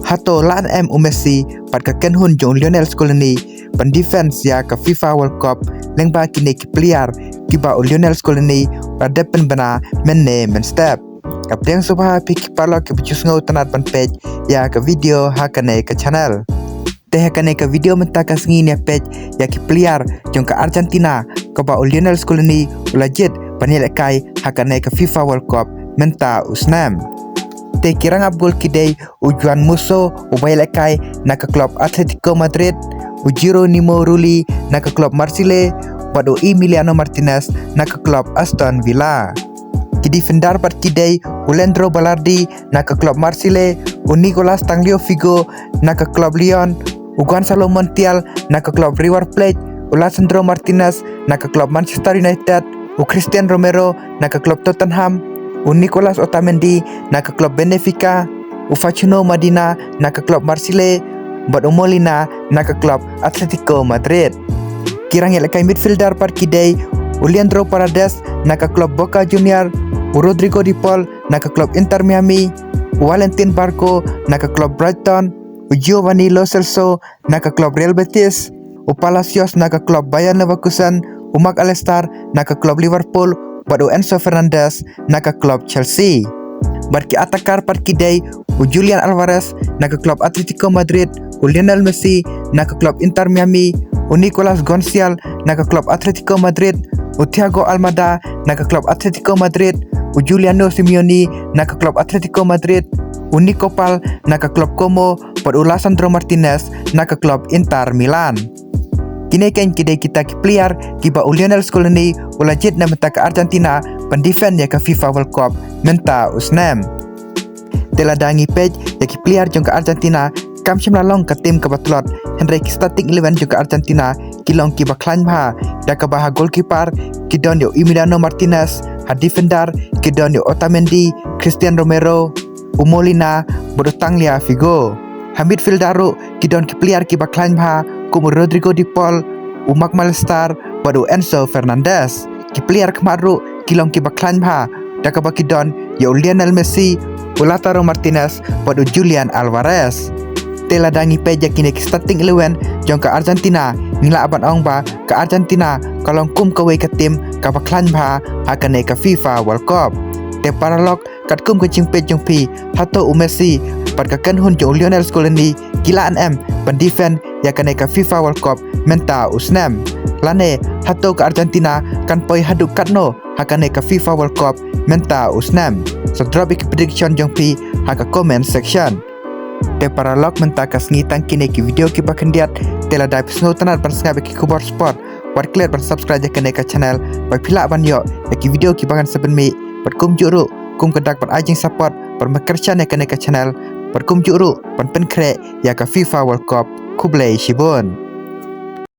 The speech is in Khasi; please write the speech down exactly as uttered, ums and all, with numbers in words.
Hato lah em u Messi bad ka kynhun jong u Lionel Scaloni ban defend ïa ka FIFA World Cup lyngba kine ki player kiba u Lionel Scaloni u la dep pynbna mynne mynstep? Nga pdiang sngewbha ïa phi ki paralok kiba ju sngewtynnat ban peit ïa ka video ha kane ka channel. Te ha kane ka video mynta ka sngi ngin ïa peit ïa ki player jong ka Argentina kaba u Lionel Scaloni u la jied ban ïalehkai ha kane ka FIFA World Cup mynta u snem. Te ki rangap gol ki dei u Juan Musso uba ïalehkai na ka klub Atletico Madrid, u Geronimo Rulli na ka klub Marseille, bad u Emiliano Martinez na ka klub Aston Villa. Ki defender pat ki dei u Leandro Balerdi na ka klub Marseille, u Nicolas Tagliafico na ka klub Lyon, u Gonzalo Montiel na ka klub River Plate, u Lisandro Martinez na ka klub Manchester United, u Christian Romero na ka klub Tottenham, u Nicolas Otamendi na ka klub Benfica, u Facundo Medina na ka klub Marseille, bad u Molina na ka klub Atletico Madrid. Ki rangïalehkai midfielder pat ki dei u Leandro Paredes na ka klub Boca Junior, u Rodrigo De Paul na ka klub Inter Miami, u Valentin Barco na ka klub Brighton, u Giovanni Lo Celso na ka klub Real Betis, u Palacios na ka klub Bayer Leverkusen, u Mac Allister na ka klub Liverpool, bad u Enzo Fernandez na ka klub Chelsea. Bad ki attacker pat ki dei u Julian Alvarez na ka klub Atletico Madrid, u Lionel Messi na ka klub Inter Miami, u Nicolas Gonzalez na ka klub Atletico Madrid, u Thiago Almada na ka klub Atletico Madrid, u Giuliano Simeone na ka klub Atletico Madrid, u Nico Pal na ka klub Como, bad u Lisandro Martinez na ka klub Inter Milan. Kine kein ki dei kita ki player kiba u Lionel Scaloni u la jied na bynta ka Argentina ban defend ïa ka FIFA World Cup mynta u snem. Te lada ngi peit ïa ki player jong ka Argentina, kam shym la long ka team kaba tlot, hynrei ki starting eleven jong ka Argentina ki long kiba khlaiñ bha, da kaba ha goalkeeper ki don ïa u Emiliano Martinez, ha defender ki don ïa u Otamendi, Christian Romero, u Molina, bad u Tagliafico. Ha midfielder ruh ki don ki player kiba khlaiñ bha kum u Rodrigo De Paul, u Mac Allister, bad u Enzo Fernandez. Ki player khmat ruh ki long kiba khlaiñ bha, da kaba ki don ïa u Lionel Messi, u Lautaro Martinez, bad u Julian Alvarez. Te lada ngi peit ïa kine ki starting eleven jong ka Argentina, ngi lah ban ong ba ka Argentina ka long kum kawei ka team kaba khlaiñ bha ha kane ka FIFA World Cup. Te paralok, katkum ka jingpeit jong phi, hato u Messi bad ka kynhun jong u Lionel Scaloni ki lah em ban defend ïa kane ka FIFA World Cup mynta u snem? Lane hato ka Argentina kan poi haduh katno ha kane ka FIFA World Cup mynta u snem? Sa drop ïa ki prediction jong phi ha ka comment section. Te paralok, mynta ka sngi tang kine ki video kiba khyndiat. Te lada phi sngewtynnat ban sngap ïa ki khubor sport, wat klet ban subscribe ïa kane ka channel ba phi lah ban ïoh ïa ki video kiba ngan sa pynmih, bad kumjuh ruh kum ka dak ban ai jingsupport ban pynkyrshan ïa kane ka channel, bad kumjuh ruh ban pynkhreh ïa ka FIFA World Cup. Khublei shibun.